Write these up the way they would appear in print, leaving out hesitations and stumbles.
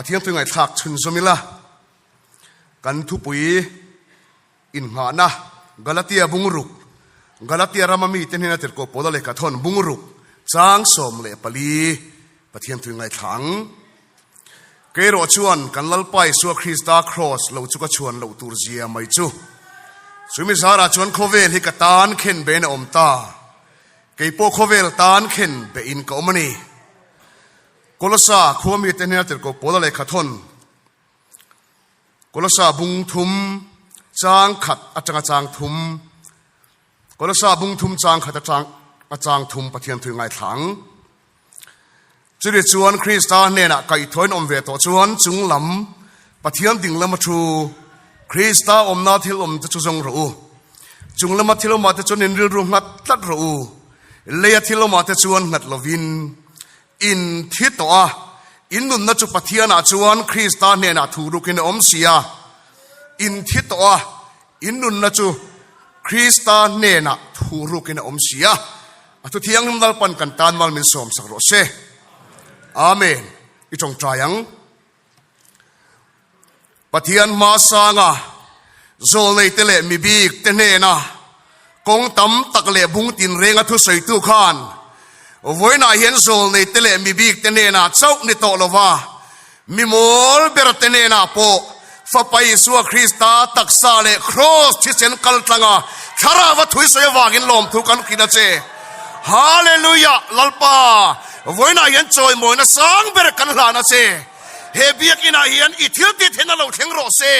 Pathian tui ngaihthlak chhunzawm ila, kan thupui inngahna Galatia bungruk, Galatia rama mite hnena tirhkoh Paula lehkha thawn bungruk chang 14 Pathian tui ngaithla ang. Keirawh chuan kan Lalpa Isua Krista Kraws lo chu ka chhuan loh tur zia mai chu. Chumi zarah chuan khawvel hi ka tan khen bein a awm ta. Kei pawh khawvel tan khen bein ka awm a ni. Kolosa khua mite hnena tirhkoh Paula lehkha thawn Kolosa bung thum chang khat atanga chang thum Kolosa bung thum chang khat atang a chang thum Pathian thui ngaithla ang. Chutih chuan Krista hnenah kaihthawin awm ve tawh chuan chung lam Pathian ding lama thu Krista awmna thil awm te chu zawng rawh u. Chung lama thil awmah te chuan in rilru nghat tlat rawh u. Leia thil awmah te chuan nghat lovin in thi tawh a, in nunna chu Pathianah chuan Krista hnenah thu rukin a awm si a. In thi tawh a, in nunna chu Krista hnenah thu rukin a awm si a. A thu thianghlim Lalpan kan tan mal min sawm sak rawh se. Amen. I tawngtai ang. Pathian hma sanga zawlnei te leh mibik te hnena kawng tam tak leh bung tinrenga thusawitu khan vawiinah hian zawlnei te leh mibik te hnena chauh ni tawh lova Mi mawl ber te hnenah pawh Fapa Isua Krista taksa leh Kraws thisen kal tlanga Thlarau a thuisawi avangin lawmthu kan hrilh a che. Hallelujah! Lalpa, vawiinah hian chawimawina sang ber kan hlan a che. He biakinah hian i thil tih theihna lo thleng rawh se.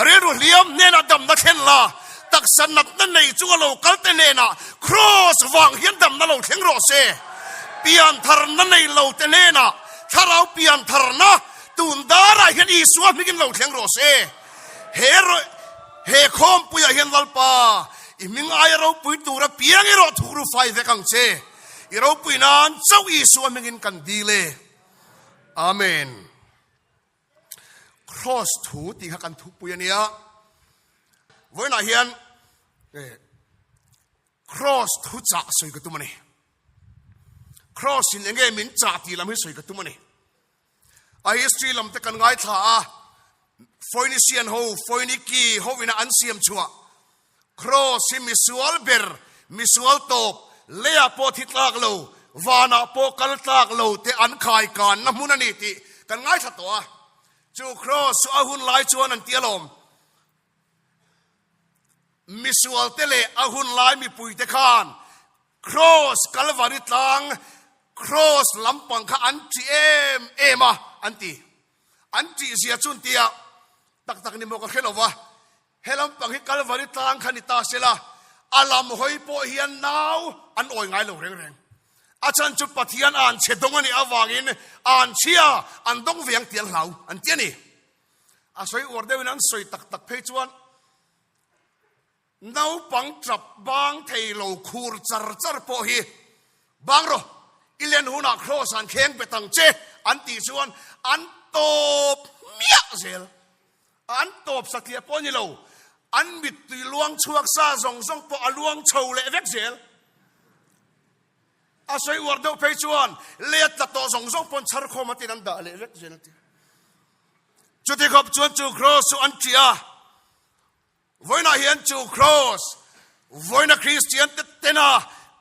Rilru hliam hnenah damna thlen la, taksa natna nei chunga lo kal te hnenah Kraws vang hian damna lo thleng rawh se. Piantharna nei lo te hnenah Thlarau piantharna tun darah hian Isua hmingin lo thleng rawh se. He he khawmpuiah hian Lalpa, i hming aia ropui tura piang i rawh thuk ru fai vek ang che. I ropui nan chauh Isua hmingin kan dil e. Amen. Cross thu tih kha kan thupui a nia. Vawiinah hian Cross thu chah sawi ka tum a ni. Cross in enge min chah tih lam hi sawi ka tum a ni. A history lam te kan ngaithla a, Phoenician ho, Phoeniki ho ina an siam chhuah Cross hi misual ber, misual tawp, leiah pawh thi tlak lo, vanah pawh kal tlak lo te an khai kanna hmun a ni tih kan ngaithla tawh a. Chu Cross chu a hun lai chuan an ti alawm. Misualte leh a hun lai mipuite khan Cross Kalvari tlang Cross lampang kha an ṭih em em a an ti. An ṭih zia chu an ti a, tak tak ni maw ka hre lo va, he lampang hi Kalvari tlang kha ni ta se la, a lam hawi pawh hian nau an awi ngai lo reng reng. A chhan chu Pathian an chhe dawng a nih avangin an chhia an dawng ve ang tih an hlau an ti a ni. A sawi uar deuhin an sawi tak tak phei chuan naupang tap bang thei lo khur char char pawh hi bang rawh i len hunah cross an kheng bet ang che an tih chuan an tawp hmiah zel. An tawp satliah pawh a ni lo, an mittui luang chhuak sa zawng zawng pawh a luang chho leh vek zel. A sawi uar deuh phei chuan lei a tla tawh zawng zawng pawn chhar khawm atin an dah leh vek zel a ti. Chuti khawp chuan chu cross chu an ṭih a, vawiinah hian chu cross vawiina Kristian te tena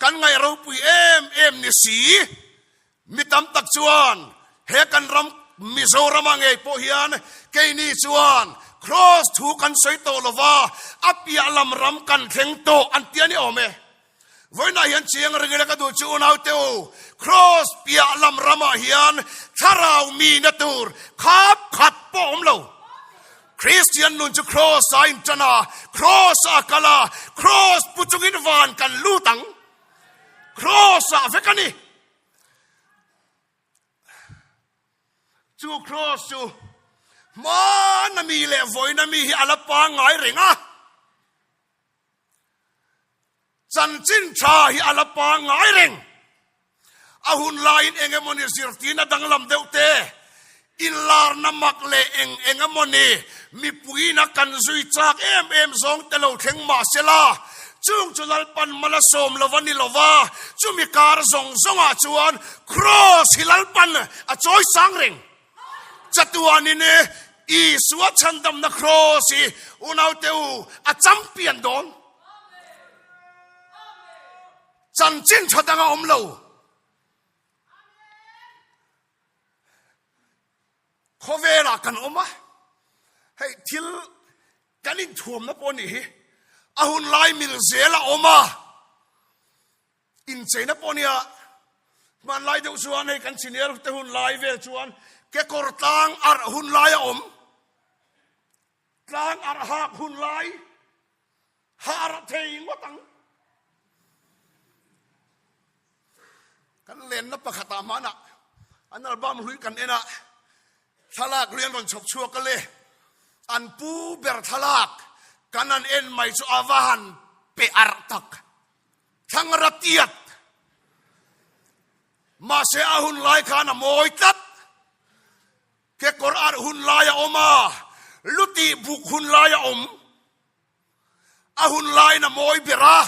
kan ngaih ropui em em ni si, mi tam tak chuan he kan ram Mizorama ngei pawh hian keini chuan cross thu kan sawi tawh lova, a piah lam ram kan thleng tawh an ti a ni awm e. Vawiinah hian chiang ringila ka duh chu unaute u, Kraws piah lam ramah hian thlarau mina tur khap khat pawh awm lo. Kristian nun chu Kraws a intan a, Kraws a kal a, Kraws pu chungin van kan lut ang. Kraws ah vek a ni. Chu Kraws chu hmana mi leh vawiina mi hi a la pangngai reng a. Chanchin tha hi a la pangngai reng. A hun laiin eng emawni zirtirna danglam deuh te, inlarna mak leh eng eng emawni mipuiina kan zui chak em em zawng te lo thleng mah se la, chung chu Lalpan mal a sawm lo a ni lo va, chumi kar zawng zawngah chuan Kraws hi Lalpan a chawi sang reng. Chatuanin Isua chhandamna kraws hi unaute u a champion dawn. Chanchin tha dang a awm lo. Khawvelah kan awm a, hei thil kan inthuamna pawh nih hi a hun lai mil zel a awm a, incheina pawh nia hmanlai deuh chuan hei kan senior te hun lai vel chuan kekawr tlang arh hun lai a awm, tlang arh hak hun lai ha arh thei ngawt ang. Kan lenna pakhatah hmanah an album hlui kan en a, thlalak hlui an rawn chhawp chhuak a le, an pu ber thlalak kan han en mai chu a va han pe arh tak, thlangra tiat. Mahse a hun lai khan a mawi tlat, kekawr arh hun lai a awm a, lu tih buk hun lai a awm. A hun laiin a mawi ber a,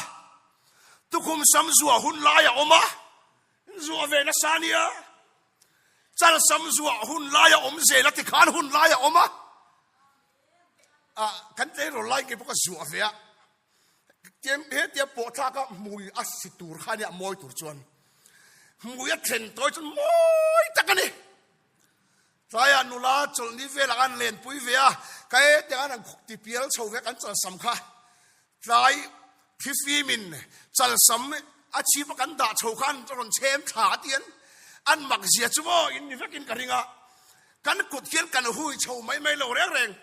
tukhum sam zuah hun lai a awm a, zuah ve nasa a nia. Chal sam zuah hun lai a awm zel a tikhan hun lai a awm a. Ah, kan tleirawl lai ngei bawk a zuah ve a. Tiang he tia pawh thlak a hmui a si tur kha nia mawi tur chuan. Hmui a thlen tawi chuan mawi tak a ni. Tlaiah nula chawlhni velah khan lenpui ve a, ka e tiang an ti pial chho ve kan chalsam kha. Tlai thifimin chalsam a chhip a kan dah chho kha an rawn chhem thla a tian an mak zia chu maw in ni vekin ka ring a. Kan kut hian kan hui chho mai mai lo reng reng,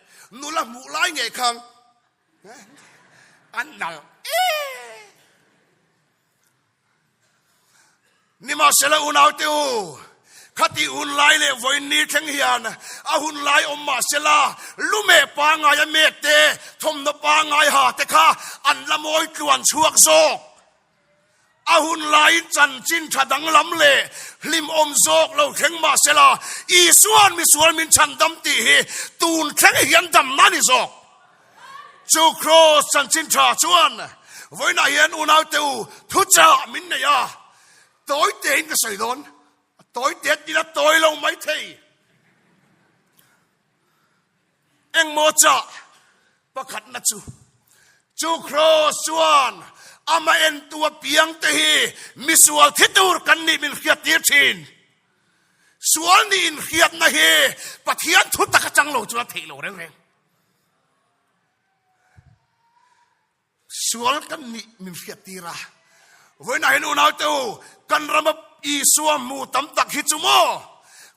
nula hmuh lai ngei khan an nal e. Nimahsela unaute u, khati hun lai leh vawiin ni thleng hian a hun lai awm mahsela lumeh pangngai a mek te, thawmhnaw pangngai ha te kha an la mawi tluan chhuak zawk. A hun laiin chanchin tha danglam leh hlimawm zawk lo thleng mahsela Isua'n misual min chhandam tih hi tun thleng hian damna a ni zawk. Chu Kraws chanchin tha chuan vawiinah hian unaute u thuchah min nei a, tawi tein ka sawi dawn, a tawi te tin a tawi lo mai thei. Engmaw chah pakhatna chu, chu Kraws chuan amah entu apiang te hi misual thi tur kan nih min hriattir thin. Sual nih inhriatna hi Pathian thu tak atang lo chuan a theih lo reng reng. Sual kan nih min hriat tir a. Vawiinah hian unaute u, kan rama Isua hmu tam tak hi chu maw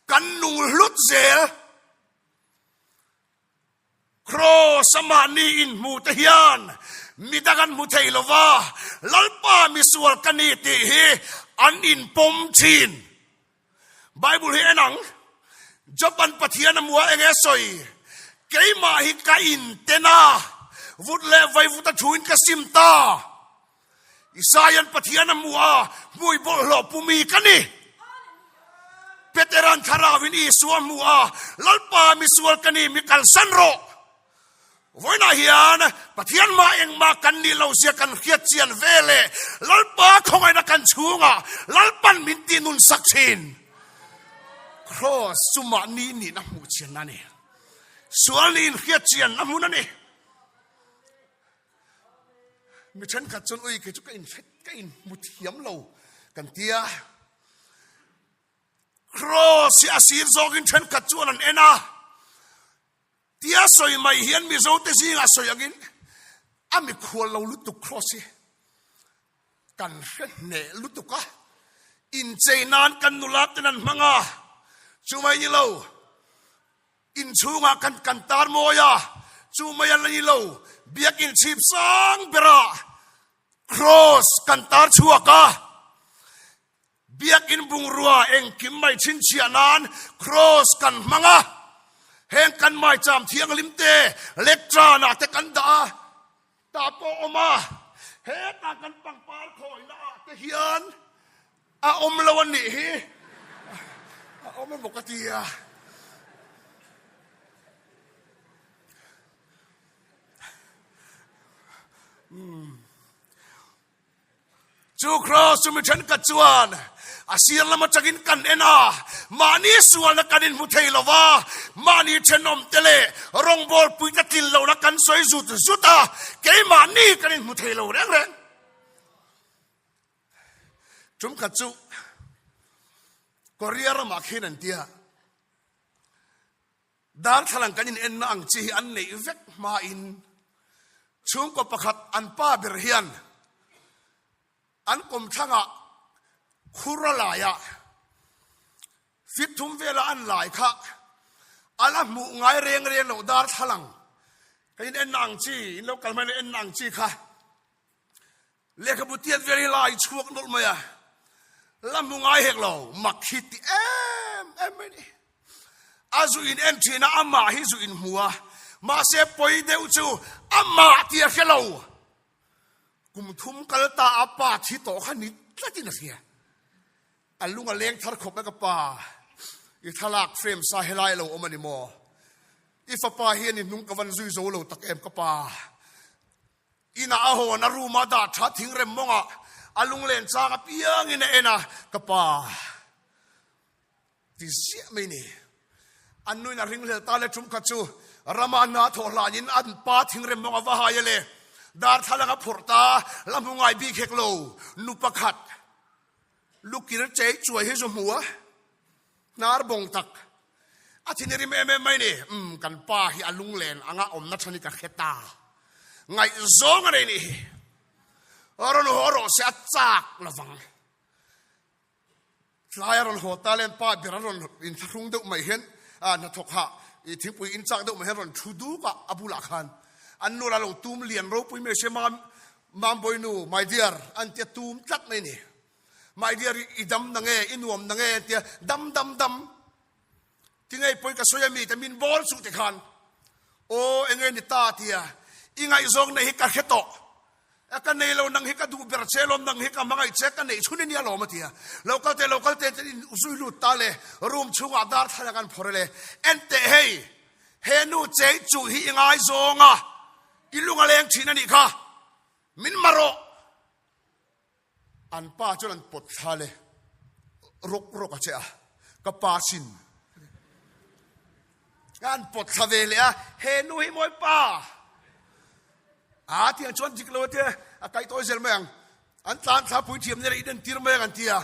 kan nung hlut zel. Kraws a mahni inhmu te hian midang an hmu thei lo va, Lalpa misual ka ni tih hi an inpawm thin. Bible hi en ang, Job-a'n Pathian a hmu a, enge a sawi? Keimah hi ka inten a, vut leh vaivut a thuin ka sim ta. Isaia'n Pathian a hmu a, hmui bawlhhlawh pu mi ka ni. Petera'n thlarauin Isua a hmu a, Lalpa misual ka ni, mi kalsan rawh. Vawiinah hian Pathian mah engmah kan nih lo zia kan hriat chian ve leh Lalpa khawngaihna kan chhungah Lalpan min tih nun sak thin. Kraws chu mahni nihna hmuh chianna a ni. Sual niin hriat chianna hmun a ni. Mi thenkhat chuan ui kei chu ka inhre ka inhmu thiam lo kan ti a. Kraws hi a sir zawkin thenkhat chuan an en a. Tia sawi mai hian Mizote zingah sawi angin a mikhual lo lutuk Kraws hi kan hre hneh lutuk a. Inchei nan kan nula ten an hmang a, chumai ni lo. Inchhungah kan kan tar mawi a, chu mai a la ni lo, biakinn chhip sang berah Kraws kan tar chhuak a, biakinn bungrua engkim mai chhinchhiah nan Kraws kan hmang a, heng kan maicham thianghlim te lectern ah te kan dah a, tah pawh a awm a, hetah kan pangpar khawihna ah te hian A awm lo a nih hi. A awm emaw ka ti a. Chu kraws chu mi thenkhat chuan. A sir lam atangin kan en a, mahni sualna kan inhmu thei lo va, mahni thenawmte leh rawngbawlpuite tlin lohna kan sawi zut zut a, keimahni kan inhmu thei lo reng reng. Tum khat chu Korea ramah khian an tia, Darthlalang kan inenna ang chi hi an neih vek hmain chhungkaw pakhat an pa ber hian an kawmthlangah khur a lai a, fit thum vela an lai kha a la hmuh ngai reng reng loh darthlalang kan inenna ang chi, in lo kal hmain enna ang chi kha Lehkhabu tiat vel hi lai chhuak nawlh mai a, la hmu ngai hek lo, mak hi ti em em mai ni. A zu in en thin a, amah hi zu in hmu a, mahse pawi deuh chu amah tih a hre lo. Kum thum kal ta a pa thi tawh kha ni tlatin a hria. A lung a leng thar khawp mai ka pa, i thlalak frame sa helai lo awm a ni maw? I fapa hian i hnung ka van zui zo lo tak em ka pa. Inah a hawn a room a dah tha thingrem mawngah a lunglen chang apiangin a en a, ka pa ti ziah mai ni. An nuin a ringhlel ta le tum khat chu rama hna thawh hlanin an pa thingrem mawng a va hai a le, darthlalang a phawrh ta, la hmu ngai bik hek lo, nu pakhat lukir chei chuai hi zu hmu a. Hnar bawng tak a thin i rim em em mai ni. Umm, kan pa hi a lunglen anga awmna than hi ka hre ta. Ngaihzawng a nei nih hi. Rawn haw rawh se a chak lovang. Tlai a rawn haw ta le an pa ber a rawn inthlahrung deuh mai hian a hnathawk hah i thingpui in chak deuh mai hian rawn thu duk a a bulah khan an nu la lo tum lian ropui mai se mam Mambawinu, my dear, an tia tum tlat mai ni. My dear, i dam na nge, i nuam na nge an tia, dam dam dam. Ti ngei pawi ka sawi a mi te min bawl suh ti khan. Aw, enge ni ta tia, i ngaihzawng nei hi ka hre tawh. A ka nei lo, nang hi ka duh ber che alawm, nang hi ka hmangaih che, ka neih chhun i nia alawm a tia. Lo kal teh, lo kal teh ten in zui lut ta le, room chhungah darthlalang an phawrh le. En teh hei, he nu chei chuh hi i ngaizawng a, i lung a leng thin a nih kha, min ma rawh. An pa chuan an pawt thla le rawk rawk a che a, ka pa sin. An pawt thla ve leh a, he nu hi mawi pa. A tiang chuan dik lo te a kai tawi zel mai ang. An tlan thla puithiam nena in entir mai ang an ti a.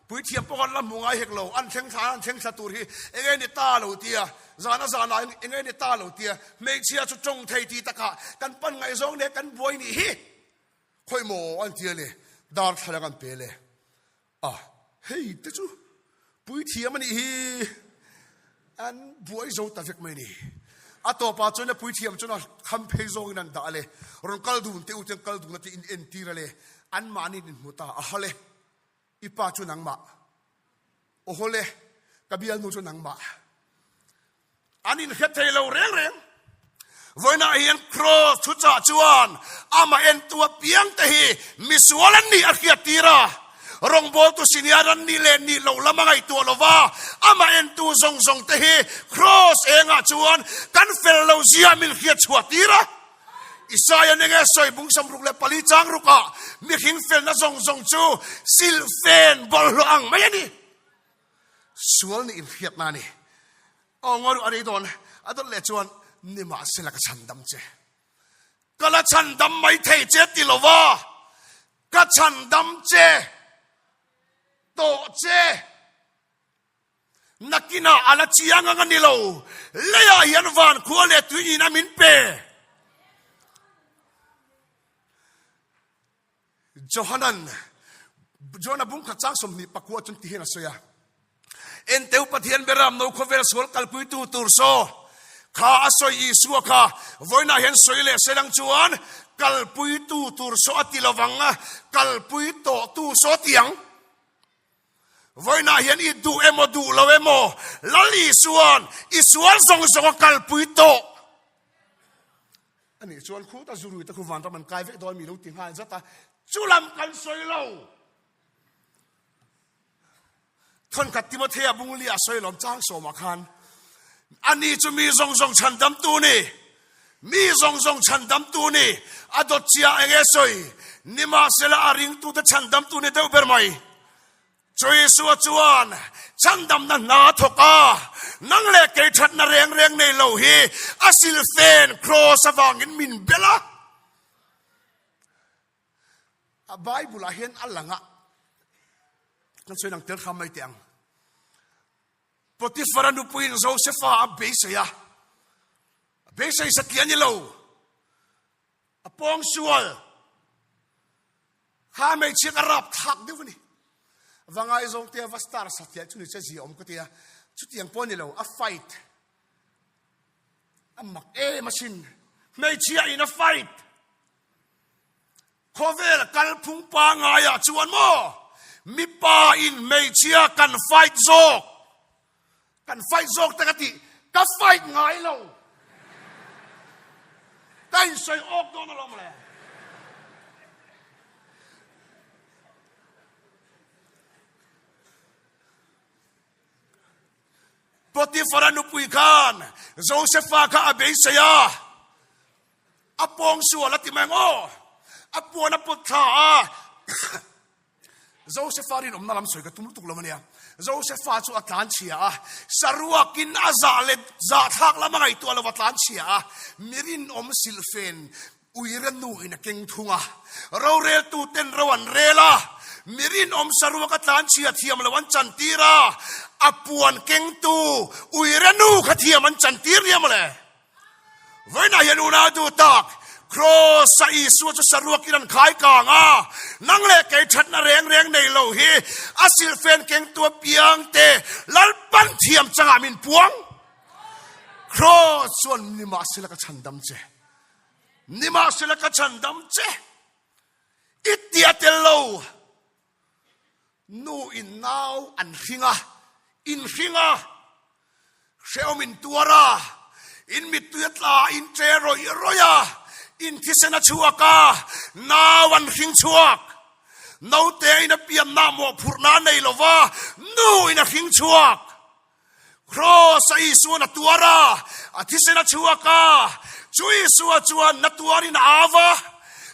Puithiam pawh an la hmu ngai hek lo, an thleng thla an thleng thla tur hi enge ni ta lo ti a, zana zana enge ni ta lo ti a, hmeichhia chu tawng thei ti takah kan pan ngaihzawng nen kan buai nih hi. Khawi maw an ti a le, darthlalang an pe le. A, hei te chu puithiam a nih hi, an buai zo ta vek mai a ni. A tawpah chuan a puithiam chuan a kham phei zawngin an dah a le, rawn kal dun teh u tiang kal dun a tih in entir a le, anmahni in inhmu ta a ha le, i pa chu nangmah. Aw hawle, ka bialnu chu nangmah. An inhre thei lo reng reng. Vawiinah hian Cross thuchah chuan amah entu apiang te hi misual an nih a hriat tir a. Rawngbawltu senior an nih leh nih loh lam a ngaihtuah lo va, amah entu zawng zawng te hi Cross engah chuan kan fel lo zia min hriat chhuah tir a. Isaiah nenge sawi bung 64 chang rukah mihring felna zawng zawng chu silhfen bawlhhlawh ang mai a ni. Sual nih inhriatna a ni. Aw ngawi ruh a rei dawn a dawt leh chuan nimahsela ka chhandam che. Ka la chhandam mai thei che ti lo va, ka chhandam che tawh che. Nakinah a la chiang ang a ni lo, leiah hian van khua leh tui nihna min pe. Johanan, Johana bungkhat chang 29 chuan ti hian a sawi a, Enteu Pathian beram no khawvel sual kalpuitu tur saw kha a sawi Isua kha vawiinah hian sawi leh selang chuan kalpuitu tur saw a ti lovang a, kalpui tawhtu saw ti ang. Vawiinah hian i duh emaw duh lo emaw Lal Isua'n i sual zawng zawng a kalpui tawh. Ani chuan khuta zurui te khu vanram an kai vek dawn mi lo ti nghal zat a, chu lam kan sawi lo. Thawnkhat Timothea bungli a sawi lawm chang sawmah khan ani chu mi zawng zawng chhandamtu ni, mi zawng zawng chhandamtu ni, a dawt chia eng nge sawi, nimahsela a ringtute chhandamtu ni deuh ber mai. Chu Isua chuan chhandamna hna a thawk a, nang leh kei thatna reng reng nei lo hi a silfen kraws avangin min bel a. A Bible ah hian a lang a, kan sawi lang tel hram mai teh ang. Potifara nupuiin Josefa a beisei a, a beisei satliah a ni lo, a pawng sual. Kha hmeichhia ka rap thlak deuh a ni. Va ngaizawng te va star satliah chu ni che zia awm ka tia, chutiang pawh a ni lo, a fight. A mak em asin, hmeichhia in a fight. Khawvel kalphung pangaiah chuan maw mipa in hmeichhia kan fight zawk, kan fight zawk te ka tih, ka fight ngai lo. Ka insawi awk dawn alawm le. Potifara nupui khan Josefa kha a beisei a. A pawng sual a ti mai ang aw. A puan a pawt thla a. Josefa rinawmna lam sawi ka tum lutuk lo a nia. Josefa chu a tlan chhia a. Saruakin a zah leh zahthlak lam a ngaihtuah lo a tlan chhia a. Mi rinawm silhfen uire nu in a keng thung a. Roreltu ten ro an rel a. Mi rinawm saruak a tlan chhia thiam lo an chantir a. A puan kengtu uire nu kha thiam an chantir nia mawle. Vawiinah hian unau duh tak, Kraws-a Isua chu saruakin an khai kang a, nang leh kei thatna reng reng nei lo hi a silhfen kengtu apiang te Lalpan thiam changah min puang. Kraws chuan nimahsela ka chhandam che, nimahsela ka chhandam che, i tia tel lo. Nu in nau an hring a, in hring a, hrehawm in tuar a, in mittui a tla a, in che rawih rawih a, in thisen a chhuak a, nau an hring chhuak. Naute in a pianna mawhphurhna a nei lo va, nu in a hring chhuak. Kraws a Isuan a tuar a, a thisen a chhuak a, chu Isua chuan na tuarin a au va,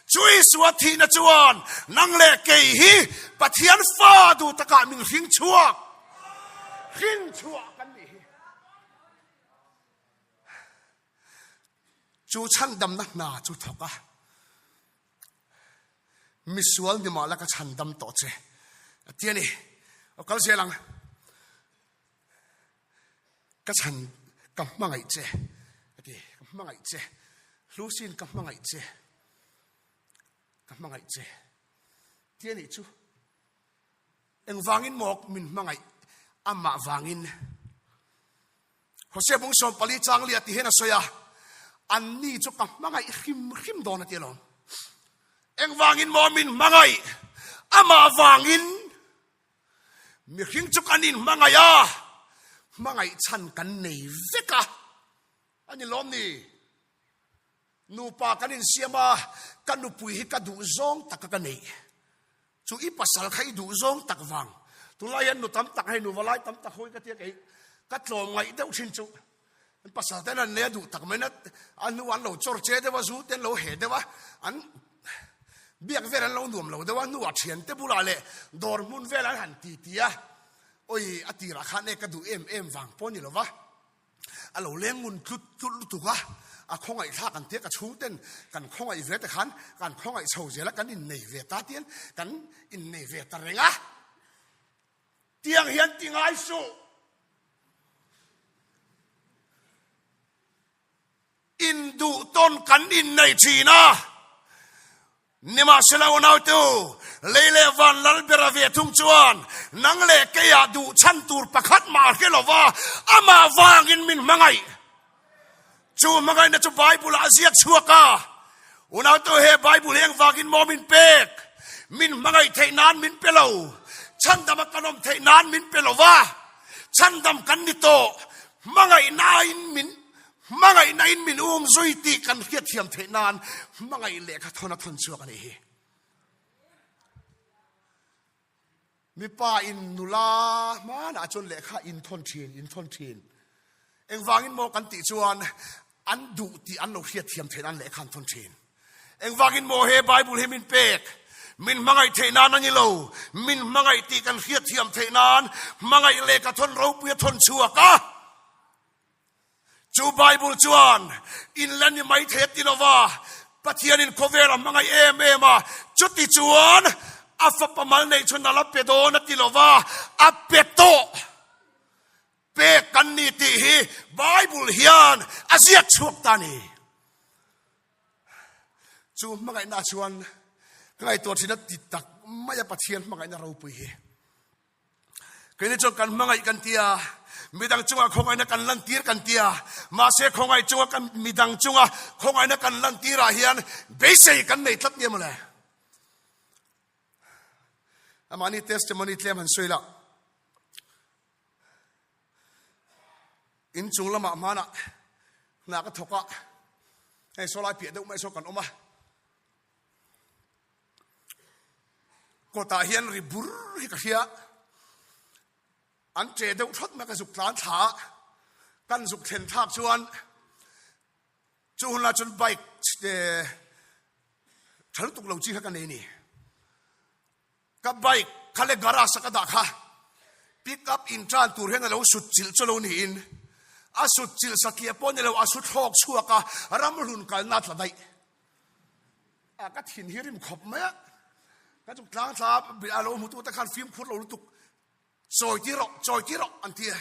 chu Isua thihna chuan nang leh kei hi Pathian fa duh takah min hring chhuak, hring chhuah kan nih hi. Chu chhandamna hna chu thawk a, misual ni mah la ka chhandam tawh che, a ti a ni. Aw kal zel ang. Ka chhan ka hmangaih che a ti, ka hmangaih che, Hlusin ka hmangaih che, ka hmangaih che ti a nih chu. Engvangin maw min hmangaih amah vangin. Hosea bung 14 chang li a ti hian a sawi a, anni chu ka hmangaih hrim hrim dawn a ti alawm. Engvangin maw min hmangaih amah vangin. Mihring chu kan inhmangaih a, hmangaih chhan kan nei vek a, a ni lawm ni? Nupa kan insiam a, ka nupui hi ka duh zawng taka ka neih. Chu i pasal kha i duh zawng tak vang. Tunlai hian nu tam tak hei nuva lai tam tak hawi ka tia kei ka tlawmngaih deuh thin chu. An pasal ten an nei a duh tak mai na a hnu an lo chawr che deuh a, zu te an lo heh deuh a, an biak vel an lo nuam lo deuh a, hnuah thian te bulah leh dawr hmun vel an han ti ti a, awi a tirah khan e ka duh em em vang pawh a ni lo va, a lo leng ngun tlut tlut lutuk a, a khawngaih thlak an tia ka chhung ten kan khawngaih ve te khan kan khawngaih chho zel a, kan innei ve ta tian kan innei ve ta reng a. Tiang hian ti ngai suh. Induh tawn kan innei thin a. Nimahsela unautu, lei leh van lal bera ve thung chuan nang leh keiah duh chhan tur pakhat mah a hre lo va, amah vangin min hmangaih. Chu hmangaihna chu Bible ah a ziak chhuak a, Unautu he Bible hi engvangin maw min pek? Min hmangaih theih nan min pe lo, chhandam a kan awm theih nan min pe lo va, chhandam kan ni tawh, hmangaihnain min hmangaihnain min um zui tih kan hriatthiam theih nan hmangaih lehkha thawn a thawn chhuak a nih hi. Mipa in nula hmanah chuan lehkha in thawn thin, in thawn thin. Engvangin maw kan tih chuan an duh tih an lo hriat thiam theih nan lehkha an thawn thin. Engvangin maw he Bible hi min pek? Min hmangaih theih nan a ni lo, min hmangaih tih kan hriatthiam theih nan hmangaih lehkha thawn ropui a thawn chhuak a. Chu Bible chuan in la ni mai thei a ti lo va, Pathianin khawvel a hmangaih em em a, chuti chuan a fapa mal neih chhun a la pe dawn a ti lo va, a pe tawh. Pek kan ni tih hi Bible hian a ziak chhuak ta a ni. Chu hmangaihna chuan ka ngaihtuah thin a ti tak mai a Pathian hmangaihna ropui hi. Keini chuan kan hmangaih kan ti a, midang chungah khawngaihna kan lantir kan ti a, mahse khawngaih chunga kan midang chunga khawngaihna kan lantirah hian beisei kan nei tlat nia mawle. Amahni testimony tlem han sawi lah. In chung lamah hmanah hna ka thawk a, hei saw lai piah deuh mai saw kan awm a. Kawtah hian ri bur hi ka hria, an ṭe deuh thawt mai ka zuk tlan thla a, kan zuk thlen thlak chuan chu hun lai chuan bike ṭha lutuk lo chi kha ka nei a ni. Ka bike kha leh garage a ka dah kha pick up in tan tur hian a lo sut chilh chu lo niin a sut chilh satliah pawh ni lo a su thlawk chhuak a ramhlun kalna a tla daih a ka thin hi rim khawp mai a ka chuk tlang thla a lo hmutu te khan fimkhur lo lutuk chawi tir rawh chawi tir rawh an ti a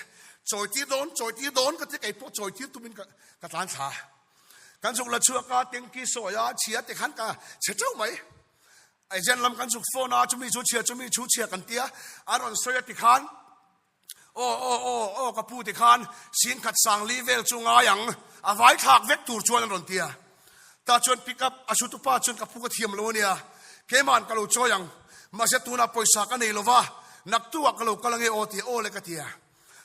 chawi tir dawn chawi tir dawn ka ti kei pawh chawi tir tumin ka ka tlan thla kan zuk la chhuak a tanki sawi a chhia te khan ka chhe teuh mai Agent lam kan zuk phone a, chumi chu chhia, chumi chu chhia kan tia, a rawn sawi a tikhan, aw aw aw aw ka pu tikhan singkhat sangli vel chu ngai ang, a vai thlak vek tur chuan an rawn tia. Tah chuan pick up a hrutu pa chuan ka pu ka thiam lo ania, keima'n ka lo chawi ang, mahse tunah pawisa ka nei lova, naktuah ka lo kal ange aw tia aw le ka tia.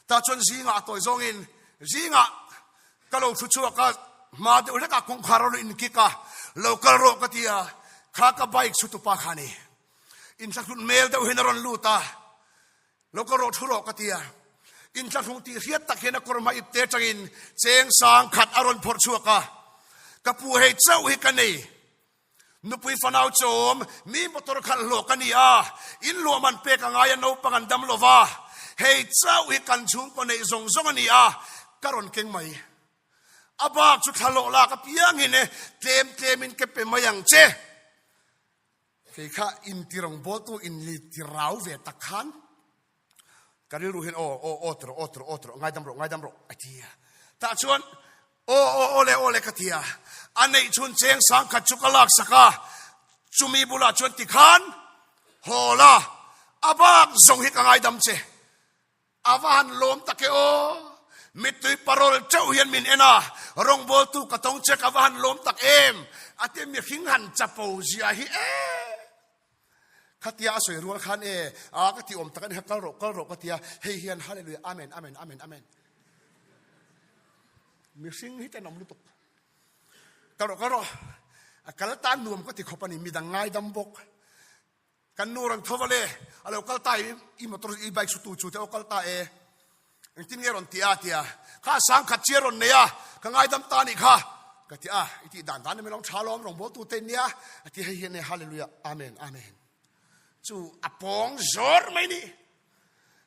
Tah chuan zingah a tawi zawngin zingah ka lo thu chhuak a, hma deuh hlekah kawngkhar a rawn inkik a, lo kal rawh ka ti a, kha ka bike chhu tupa kha a ni. Inthlahrun hmel deuh hian a rawn lut a, lo kal rawh thu rawh ka ti a, inthlahrung tih hriat tak hian a kawr hma ipte atangin cheng sang khat a rawn phawrh chhuak a, ka pu hei chauh hi ka nei. Nupui fanau chawm, mi motor khalh hlawk a ni a, in luah man pek a ngai a naupang an dam lo va, hei chauh hi kan chhungkaw neih zawng zawng a ni a, ka rawn keng mai. A bak chu thla lawh lak apiangin e, tlem tlemin ke pe mai ang che. Kei kha intirawng bawltu inlitirau ve tak khan Ka rilru hian aw aw aw ti rawh aw ti rawh aw ti rawh ngaidam rawh ngaidam rawh a ti a. Tah chuan aw aw aw le aw le ka ti a. A neih chhun cheng sangkhat chu ka lak sak a, chumi bulah chuan tikhan haw la, a bak zawng hi ka ngaidam che. A va han lawm tak e aw. Mittui parol teuh hian min en a, rawngbawltu ka tawng che ka va han lawm tak em a ti mihring han chapo zia hi e. Khatia a sawi rual khan e, a ka ti awm tak a ni kha kal rawh kal rawh ka ti a, hei hian hallelujah amen amen amen amen. Mihring hi tenawm lutuk. Kal rawh kal rawh. A kal tan nuam ka ti khawp a ni, midang ngaidam bawk. Kan nu rawn tho va le, a lo kal ta i motor i bike su tu chu te aw kal ta e. Engtin nge rawn ti a tia, kha sangkhat chi a rawn nei a, ka ngaidam ta anih kha, ka ti a, i tih dan dan in min lo tha lawm rawngbawltu te nia, a ti hei hian e hallelujah amen amen chu a pawng zawr mai ni.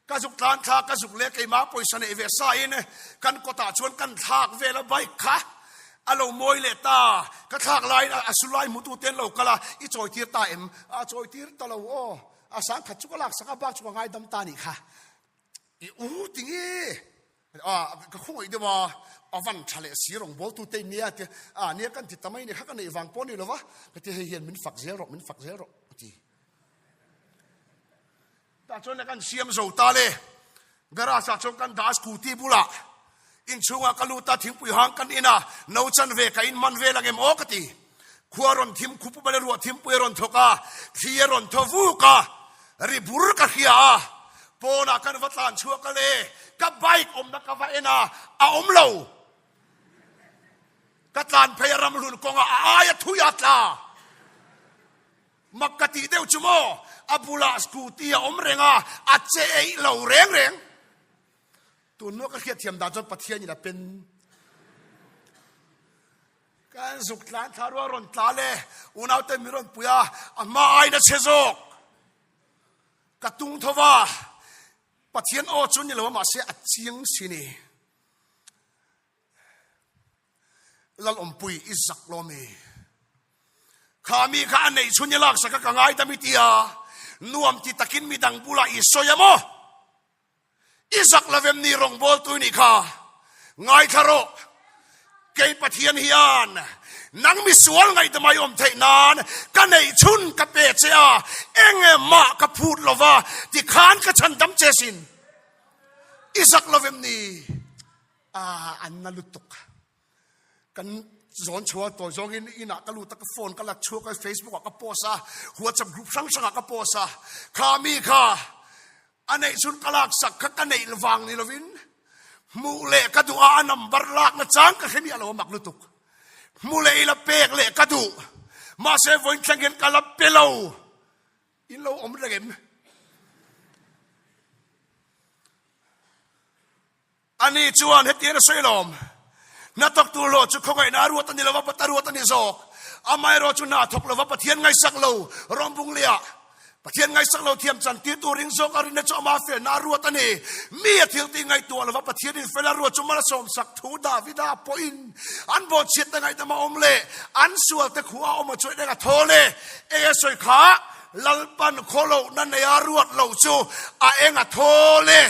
Ka zuk tlan thla ka zuk leh keimah pawisa neih ve sa in kan kawtah chuan kan thlak vel a bike kha a lo mawi leh ta, ka thlak laiin a su lai hmutu te an lo kal a, i chawi tir ta em? A chawi tir ta lo aw, a sangkhat chu ka laksak a bak chu ka ngaidam ta anih kha. I u ti nge a ka khawngaih deuh a, a van tha leh si rawngbawltu te in nia tia a nia kan ti ta mai ni kha ka neih vang pawh a ni lo va ka ti hei hian min fak zel rawh min fak zel rawh a ti. Tah chuan kan siam zo ta le garage ah chuan kan dah a scooty bulah inchhungah ka lut a thingpui hang kan in a no chan ve ka in man vel ang em aw ka ti. Khua rawn thim khup up a le ruah thimpui a rawn thawk a, thli a rawn thaw vuk a, ri bur ka hria a, pawnah kan va tlan chhuak a le, ka bike awmna ka va en a, a awm lo. Ka tlan phei a ramhlun kawngah a aia thui a tla. Mak ka tih deuh chu maw, a bulah scooty a awm reng a, a che eih lo reng reng. Tun hnuah ka hriatthiam dan chuan Pathianin a pen. Kan zuk tlan thla rual rawn tla le unaute mi rawn pui a, a hma aiin a chhe zawk. Ka tung tho va, Pathian aw chu ni lo a mahse a chiang si ni. Lalawmpui i zak lo mi. Kha mi kha a neih chhun i laksak a ka ngaidam i tia, nuam ti takin midang bulah i sawi a maw? I zak lovem ni rawngbawltu i nih kha? Ngaithla rawh, kei Pathian hian nang misual ngaihdamai awm theih nan ka neih chhun ka pe che a, engmah ka phut lova tikhan ka chhandam che sin. I zak lovem ni? Ah, an na lutuk. Kan zawn chhuah tawi zawngin inah ka lut a, ka phone ka la chhuak a, Facebook ah ka post a, WhatsApp group hrang hrangah ka post a, kha mi kha A neih chhun ka laksak kha ka neih vang ni lovin hmuh leh ka duh a, a number lakna chang ka hre miah lo a mak lutuk. Hmuh leh ila pek leh ka duh, mahse vawiin thleng hian ka la pe lo. In lo awm reng em? Ani chuan hetiang a sawi lawm, Hna thawk tur hlawh chu khawngaihna a ruat a ni lova, pat a ruat a ni zawk. Amaherawh chu hna thawk lova Pathian ngaihsak lo, Rawmbung liah Pathian ngaihsak lo thiam chan tir tur ring zawk a rinna chu ama felna a ruat a ni. Mi a thil tih ngaihtuah lova Pathianin fel a ruat chu mal a sawmsak thu Davida pawhin an bawhchhiatna ngaihdam a awm leh an sualte khuh a awm a chuan eng a thawl e. Eng a sawi kha Lalpan khawlohna neia ruat lo chu a eng a thawl e.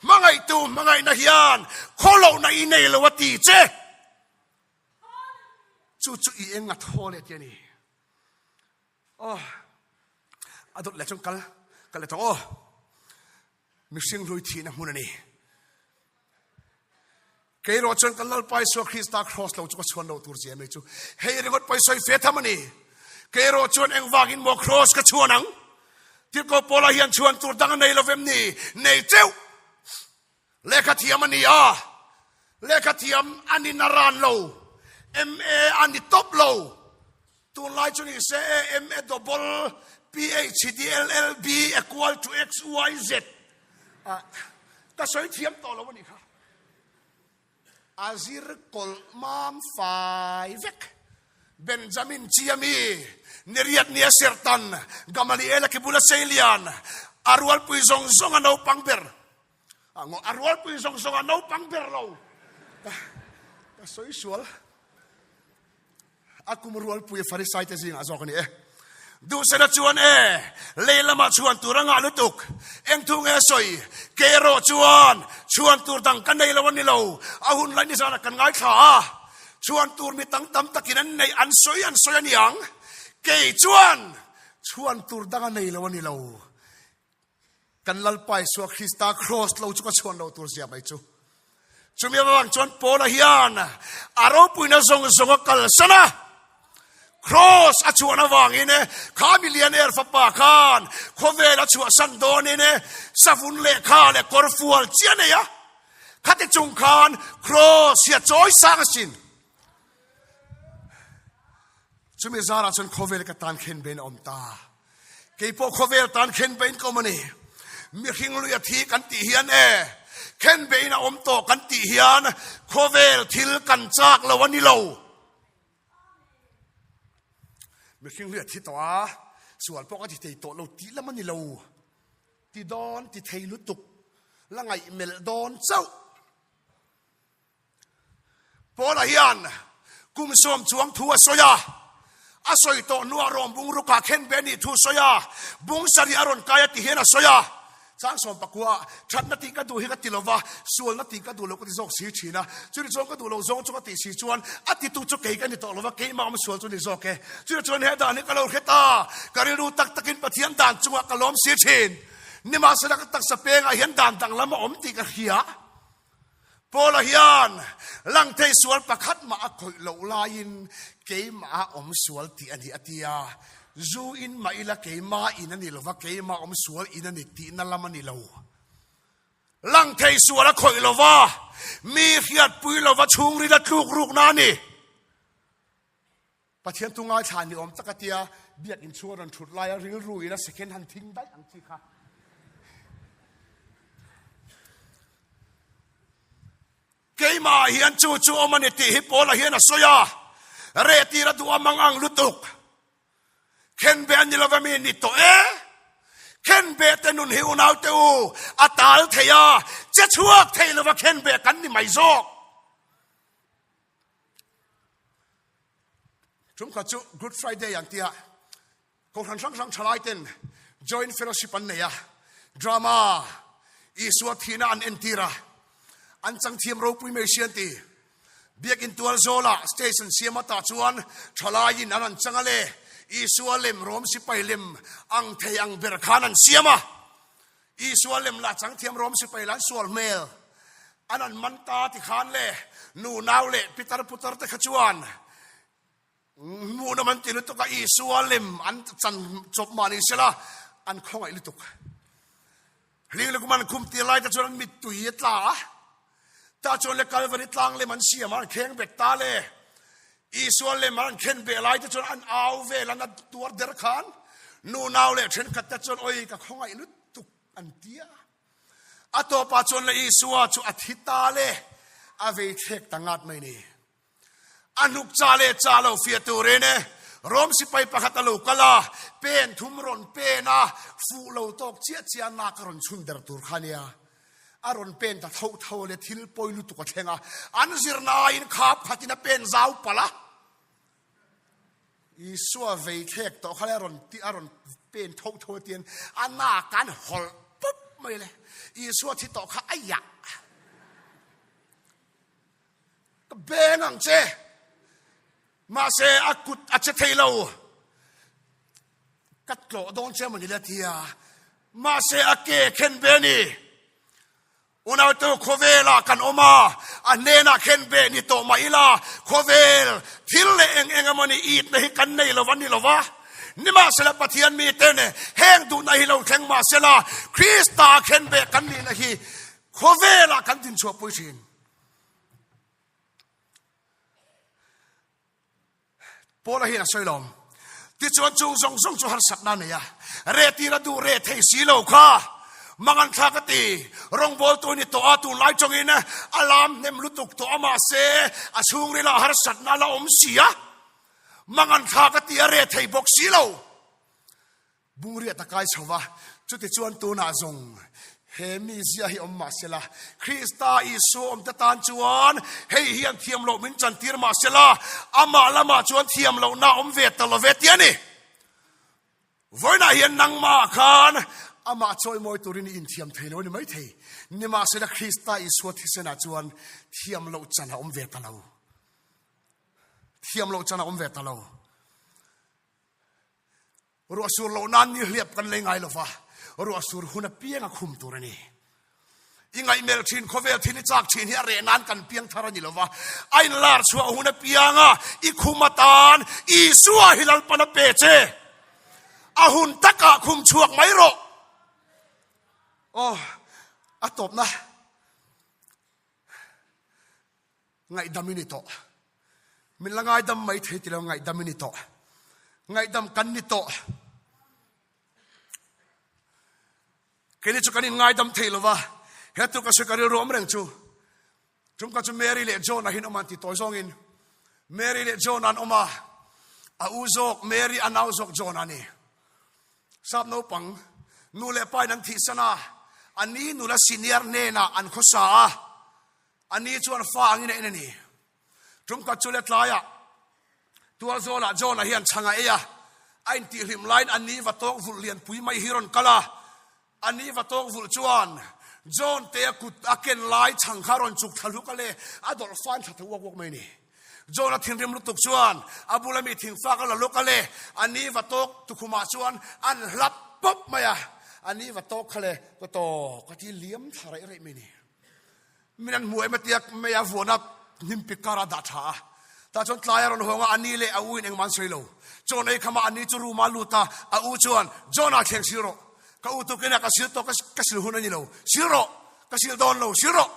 Hmangaihtu hmangaihna hian khawlohna i nei lo a ti che. Chu chu i eng a thaw leh ti a ni. Aw, a dawt leh chuan kal, kal leh tawh aw. Mihring hlui thihna hmun a ni. Kei erawh chuan kan Lalpa Isua Krista Kraws lo chu ka chhuan lo tur zia mai chu hei ringawt pawh i sawi fe tham a ni. Kei erawh chuan engvangin maw Kraws ka chhuan ang? Tirhkoh Paula hian chhuan tur dang a nei lo vem ni? Nei teuh! Lehkha thiam a ni a, lehkha thiam a ni naran lo, MA a ni tawp lo. Tunlai chu ni se e, MA double PHD LLB equal to XYZ. Ka sawi thiam tawh lo a nih kha. A zir kawlh mam fai vek. Benjamin chi ami, Neriat nia Sertan, Gamaliel a kibula Seilian, a rualpui zawng zawng a naupang ber. A rualpui zawng zawng a naupang ber lo. Ka sawi sual. A kum rualpui a Farisai te zingah zawk a ni e. Duhsena chuan e, lei lamah chhuan tur a ngah lutuk. Eng thu nge sawi? Ke erawh chuan chhuan tur dang ka nei lo a ni lo. A hun lai nizanah kan ngaithla a, chhuan tur mi tang tam takin an neih an sawi an sawi a ni ang. Kei chuan chhuan tur dang a nei lo a ni lo. Kan Lalpa Isua Krista Kraws lo chu ka chhuan lo tur zia mai chu. Chumi avang chuan Paula hian a ropuina zawng zawng a kalsan a. Kraws a chhuan avangin kha millionaire fapa khan khawvel a chhuahsan dawnin savun lehkha leh kawrfual chiah nei a. Khati chung khan Kraws hi a chawi sang asin. Chumi zarah chuan khawvel ka tan khen bein a awm ta. Kei pawh khawvel tan khen bein ka awm a ni. Mihring lui a thi kan tih hian e, khen bein a awm tawh kan tih hian khawvel thil kan chak lo a ni lo. Mihring lui a thi tawh a, sual pawh ka ti thei tawh lo tih lam a ni lo. Ti dawn ti thei lutuk, la ngaih melh dawn chauh. Paula hian kum sawm chuang thu a sawi a, a sawi tawh hnuah Rom bungrukah khen ve nih thu sawi a, bung sarih a rawn kai a ti hian a sawi a. Chang sawm pakua, thatna tih ka duh hi ka ti lo va, sualna tih ka duh lo ka ti zawk si thin a, chuni chuan ka duh lo zawng chu ka tih si chuan a titu chu kei ka ni tawh lo va, keimah awm sual chu ni zawk e. Chuni chuan he dan hi ka lo hre ta, ka rilru tak takin Pathian dan chungah ka lawm si thin. Nimahsela ka taksa pengah hian dan danglam a awm tih ka hria. Paula hian langthei sual pakhat mah a khawih loh laiin keimah a awm sual tih a ni a ti a, zu in mah ila keimah in a ni lova keimah awm sual in a ni tihna lam a ni lo. Langthei sual a khawih lova mi hriatpui lova chhungril a tluk rukna a ni. Pathian tu ngaithla ni awm tak a tia biakinn chhung a rawn thut laia rilru in a second han thing daih ang chi kha. Keimah. Keimah hian chu chu awm a ni tih hi Paula hian a sawi a, reh tir a duh a mang ang lutuk. Khenbeh a ni lo vemi ni tawh e. Khenbeh te nun hi unaute u a tal thei a, che chhuak thei lova khenbeh kan ni mai zawk. Tumkhat chu Good Friday an tia Kohhran hrang hrang thalai ten Joint Fellowship an nei a, Drama Isua thihna an entir a, an chang thiam ropui mai si an ti. Biakin tual zawlah stage an siam a tah chuan thalaiin an an chang a le, Isua lem Rom sipai lem ang thei ang ber khan an siam a. Isua lem lah chang thiam Rom sipai lah an sual hmel an an man ta ti khan le nu nau leh pitar putar te kha chuan Hmuhnawm an ti lutuk a, Isua lem an chan chawp mah ni sela an khawngaih lutuk. Hling lukum an khum tir lai te chuan an mittui a tla a, tah chuan le Kalvari tlang lem an siam a, an kheng bet ta le. Isua lem an khen beh lai te chuan an au vel an a tuar der khan nu nau leh thenkhat te chuan oi ka khawngaih lutuk an ti a. A tawpah chuan le Isua chu a thi ta le, a vei thlek ta ngat mai ni. A hnuk cha leh cha lo fiah turin Rom sipai pakhat a lo kal a, pen thum rawn pen a, fuh lo tawk chiah chiah nak a rawn chhun der tur kha nia. A rawn pen ta tho tho le thil pawi lutuk a thleng a, an zirna aiin khap khatin a pen zau palh a. Isua vei thlek tawh kha le a rawn ti a rawn pen tho tho tiin a nak an hawlh pup mai le. Isua thi tawh kha a iah. Ka beng ang che. Mahse a kut a che thei lo. Ka tlawh dawn che mawni le tia. Mahse a ke khen ve ni. Unautu khawvelah kan awm a, a hnenah khen ve ni tawh mah ila, khawvel thil leh eng eng emawni itna hi kan nei lo a ni lo va. Nimahsela Pathian miten heng duhna hi lo thleng mahsela Krista khen ve kan nihna hi khawvelah kan dinchhuahpui thin. Paula hian a sawi lo. Tichuan chung zawng zawng chu harsatna a nei a, rehtir a duh reh thei si lo kha. Mangan thlak a ti, rawngbawltu ni tawh a, tunlai tawngin a lam hnem lutuk tawh a, mahse a chhungrilah harsatna a la awm si a. Mangan thlak a ti a reh thei bawk si lo. Bungriat a kai chho va, chutichuan tunah zawng he mi zia hi awm mah sela, Krista Isua awmte tan chuan hei hian thiam loh min chantir mah sela, amah lamah chuan thiam lohna a awm ve ta lo ve tih a ni. Vawiinah hian nangmah khan amah chawimawi turin i inthiam thei lo a ni maithei, nimahsela Krista Isua thisenah chuan thiam loh chan a awm ve ta lo. Thiam loh chan a awm ve ta lo. Ruah sur loh nan ni hliap kan lei ngai lova, ruah sur hun apiang a khum tur a ni. I ngaihmelh thin khawvel thin i chak thin hi a reh nan kan piang thar a ni lova, a inlar chhuah hun apianga i khum atan Isua hi Lalpan a pe che. A hun takah khum chhuak mai rawh. Aw, a tawpna. Ngaihdam i ni tawh. Min la ngaidam mai thei ti lo, ngaihdam i ni tawh. Ngaihdam kan ni tawh. Keini chu kan in ngaidam thei lo va, he tu ka sawi ka rilru awm reng chu. Tum ka chu Mary leh John a hin awm an ti tawi zawngin. Mary leh John an awm a, a u zawk Mary a nau zawk John a ni. Sap naupang nu leh pa in an thihsan a, a ni nula senior hnenah an khawsa a. A ni chuan fa angin a en a ni. Tumkhat chu le tlaiah Tualzawlah John-a hian chhang a ei a, a intihhlim laiin a ni va tawk vulh lianpui mai hi rawn kal a. A ni va tawk vulh chuan John te a kut a ken lai chhang kha rawn chuk thla hluk a le, a dawlh fan thla ta uak uak mai a ni. John-a thinrim lutuk chuan a bula mi thingfak a la lawk a le, a ni va tawk tukhumah chuan an hlap pawp mai a. A ni va tawk kha le ka tawk a ti liam thla raih raih mai a ni. Min an hmu em a tia mei a vuahna hnim pik karah a dah tha a. Tah chuan tlai a rawn hawng a, a ni leh a u in engmah an sawi lo. Chawn ei khama a ni chu room ah a lut a, a u chuan, John ah thleng sil rawh. Ka u tukin a ka sil tawh ka sil hun a ni lo. Sil rawh! Ka sil dawn lo, sil rawh!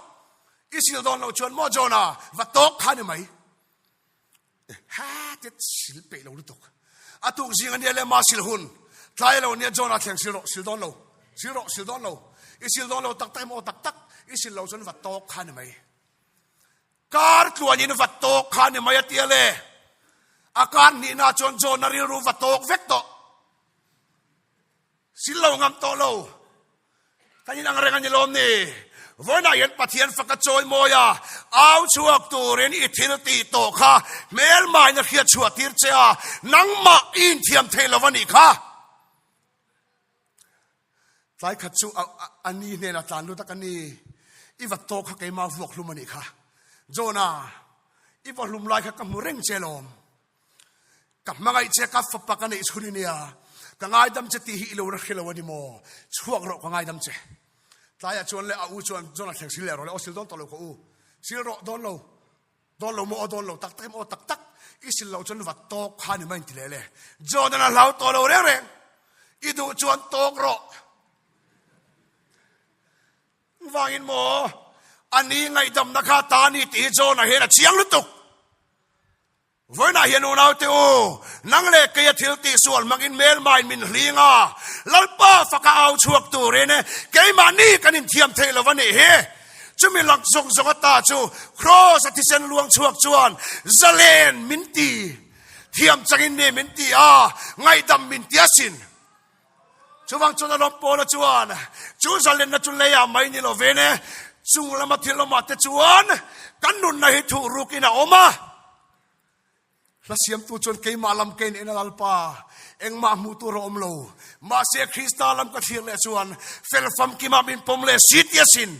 I sil dawn loh chuan maw John ah va tawk kha a ni mai. Ha tet sil peih lo lutuk. A tuk zing a nia leh ma sil hun. Tlai lo nia John a thleng sil rawh, sil dawn lo. Sil rawh, sil dawn lo. I sil dawn lo tak tak emaw tak tak, i sil lo chuan va tawk kha ni mai. Kar tluanin va tawk kha ni mai a tia le. A kar hnihna chuan John-a rilru va tawk vek tawh. Sil lo ngam tawh lo. Kan inang reng a ni lawm ni? Vawiinah hian Pathian fak a chawi mawi a, au chhuak turin i thil tih tawh kha hmelmain a hriat chhuah tir che a, nangmah i inthiam thei lo a nih kha. Tlai khat chu a ni hnenah tlan lut a ka ni, i va tawk kha keimah vuak hlum a nih kha. Jonah, i va hlum lai kha ka hmu reng che lawm. Ka hmangaih che ka fapa ka neih chhun i nia, ka ngaidam che tih hi i lo ra hre lo a ni maw? Chhuak rawh ka ngaidam che. Tlaiah chuan leh a u chuan Jonah thleng sil leh rawh le, aw sil dawn tawh lo ka u, sil rawh dawn lo. Dawn lo maw aw dawn lo tak tak em aw tak tak i sil loh chuan va tawk kha ni mai in ti leh le. Jordan a hlau tawh lo reng reng. I duh chuan tawk rawh. Vangin maw ani ngaihdamna kha ta ni tih hi John-a hian a chiang lutuk. Vawiinah hian unaute u, nang leh keia thil tihsual hmangin hmelmain min hling a, Lalpa faka au chhuak turin keimahni kan inthiam theih lo a nih hi. Chumi lak zawng zawng ata chu Kraws a thisen luang chhuak chuan zalen min ti thiam changin ni min ti a, ngaihdam min ti asin. Chuvang chuan a lawm Paula chuan chu zalenna chu leiah mai ni lovin chung lama thil awmah te chuan kan nunna hi thuh rukin a awm a. Hla siamtu chuan keimah lam ka in en a Lalpa, engmah hmuh tur a awm lo. Mahse Krista lam ka thlir leh chuan fel famkimah min pawm leh si ti asin.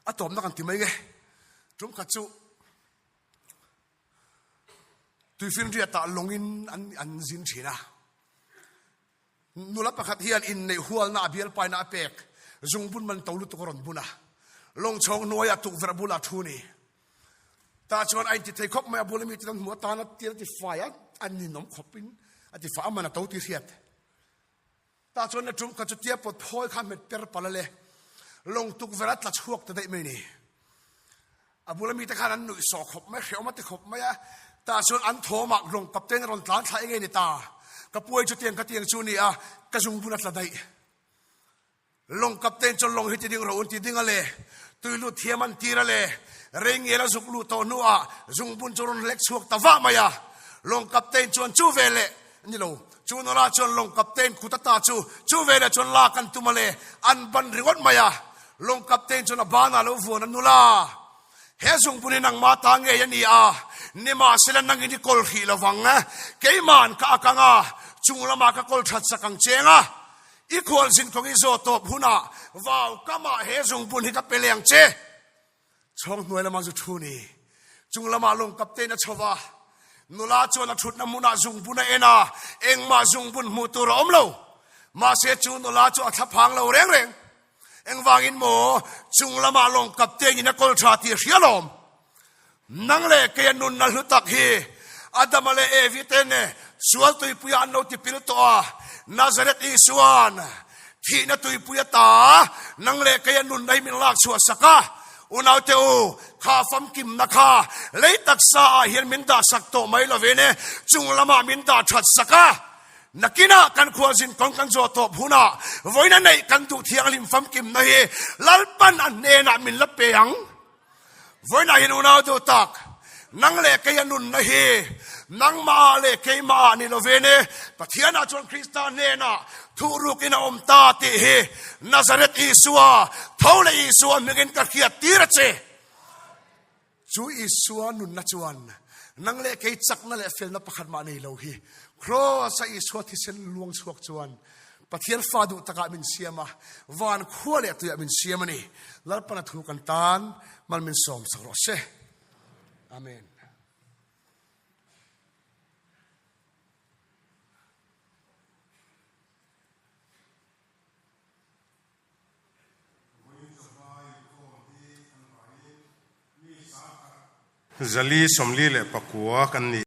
A tawpna kan ti mai nge. Tum khat chu tuifinriatah lawngin an an zin thin a. Nula pakhat hian inneih hualna a bialpaina a pek zungbun man to lutuk a rawn bun a, lawngchhawng hnuaiah tukverh bulah thu ni. Tah chuan a inti thei khawp mai a, bula mite an hmuh atana tir a ti fai a, a ninawm khawpin a ti fai a, man a to tih hriat. Tah chuan na tum kha chu tia pawt phawi kha hmet per palh a le, lawng tukverh a tla chhuak ta daih mai ni. A bula mite khan an nuih sawh khawp mai, hrehawm a ti khawp mai a. Tah chuan an thawmah lawng kapten a rawn tlan thla eng nge ni ta? Ka puai chu tiang ka tiang chu ni a, ka zungbun a tla daih. Lawng kapten chuan lawng hi ti ding rawh un ti ding a le, tui lut thiam an tir a le, rei ngel a zuk luh tawh hnuah zungbun chu rawn hlek chhuak ta vah mai a. Lawng kapten chuan chu veleh ni lo, chu nula chuan lawng kapten kut ata chu chu veleh chuan lak an tum a le, an ban ringawt mai a. Lawng kapten chuan a banah lo vuan a nula, He zungbun hi nangmah ta ngei a ni a, nimahsela nangin i kawl hrih lo vang, keima'n ka ak ang a, chung lamah ka kawl that sak ang cheng a, i khualzin kawng i zawh tawp hunah vau kamah he zungbun hi ka pe leh ang che. Chhawng hnuai lamah zu thu ni. Chung lamah lawng kapten a chho va, nula chuan a thutna hmunah zungbun a en a, engmah zungbun hmuh tur a awm lo. Mahse chu nula chu a thlaphang lo reng reng. Engvangin maw chung lamah lawng kapten in a kawl tha tih a hria lawm. Nang leh kei a nunna hlu tak hi Adama leh Evi te ne sual tuipuiah an lo tipil tawh a, Nazareth Isua'n thihna tuipui ata nang leh kei a nunna hi min lak chhuah sak a. Unaute u, kha famkimna kha lei taksa ah hian min dah sak tawh mai lovin chung lamah min dah that sak a. Nakinah kan khualzin kawng kan zawh tawp hunah vawiin a neih kan duh thianghlim famkimna hi Lalpan a hnenah min la pe ang. Vawiinah hian unau duh tak, nang leh kei a nunna hi nangmahah leh keimahah ni lovin Pathianah chuan Krista hnenah thuhrukin a awm ta tih hi Nazareth Isua, tho leh Isua hmingin ka hriat tir a che. Chu Isua nunna chuan nang leh kei chakna leh felna pakhat mah nei lo hi Kraws-a Isua thisen luang chhuak chuan Pathian fa duh takah min siam a, van khua leh tuiah min siam a ni. Lalpana thu kan tan mal min sawm sak rawh se. Amen. 440 pakua kan ni.